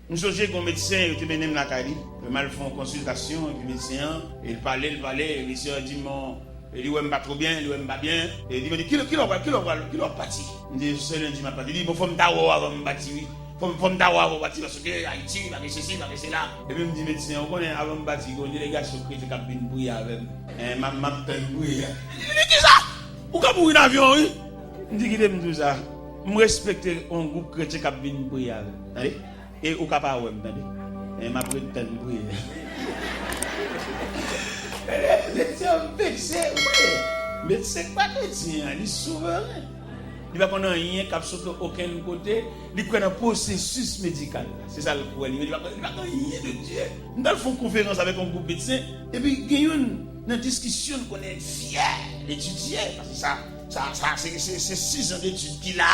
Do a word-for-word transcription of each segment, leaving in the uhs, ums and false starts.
M sonje gen yon medsen, yo te mennen m lakay li. Lè m al fè yon konsiltasyon, epi medsen an, e l pale, l pale, e medsen an di m, bon, e li wè m pa twò byen, li wè m pa byen. E li mande, ki lè, ki lè w pral, ki lè w pral, ki lè w ap pati? M di, se lendi m ap pati. Li di, bon, fò m ta wè w avan m pati, wi. Fò m, fò m ta wè w avan w pati, paske Ayiti, pa gen sesi, pa gen sela. Epi m di medsen an, ou konnen, avan m pati, gen yon delegasyon kretyen k ap vin priye avè m. Eh, m ap, m ap tann priyè a. Li di, kisa? Ou ka mouri nan avyon, wi. M di, kite m di w sa. M respekte yon gwoup kretyen k ap vin priye avè m. Tande? E ou ka pa wè m, tande. E m ap ret tann priyè. Medsen an vekse, wi. Medsen k pa kretyen an, li souveren. Li pa konn anyen k ap sot okenn kote. Li kwè nan pwosesis medikal la. Se sa l kwè. Li, li pa, li pa konn anyen de Dye. M t al fè yon konferans avèk yon gwoup medsen. Epi gen youn nan diskisyon, l konnen l fyè, l etidye. Paske sa, sa, sa, se, se, se sizan detid ki la.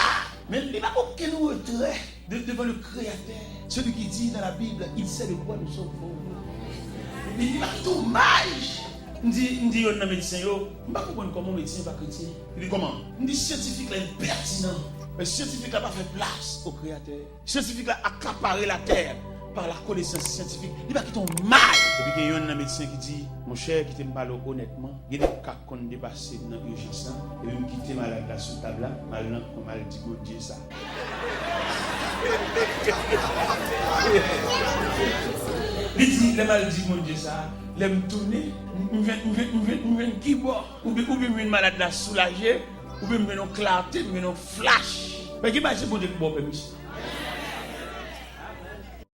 Men li pa gen okenn retrè de, devant le Créateur, celui qui dit dans la Bible, il sait de quoi nous sommes faits. Li, li pa kite w maj. M di, m di youn nan medsen yo, m pa konprann kòman yon medsen pa kretyen. Li di, kòman? M di, syantifik la enpètinan. Men syantifik la pa fè plas o Kreyatè. Syantifik la akapare latè par la konesans syantifik. Li pa kite yon maj. Epi gen youn nan medsen ki di, monchè, kite m pale w onètman, gen de ka k konn depase m nan ijans lan, epi m kite malad la sou tab la, m al nan kwen, m al di Bondye sa. Li di, lè m al di Bondye sa, lè m tounen, m jwenn, m jwenn, m jwenn, m jwenn kibò. Oubyen, oubyen m jwenn malad la soulaje, oubyen m jwenn yon klate, m jwenn yon flach. Men gen bagay se Bondye ki ba w pèmisyon.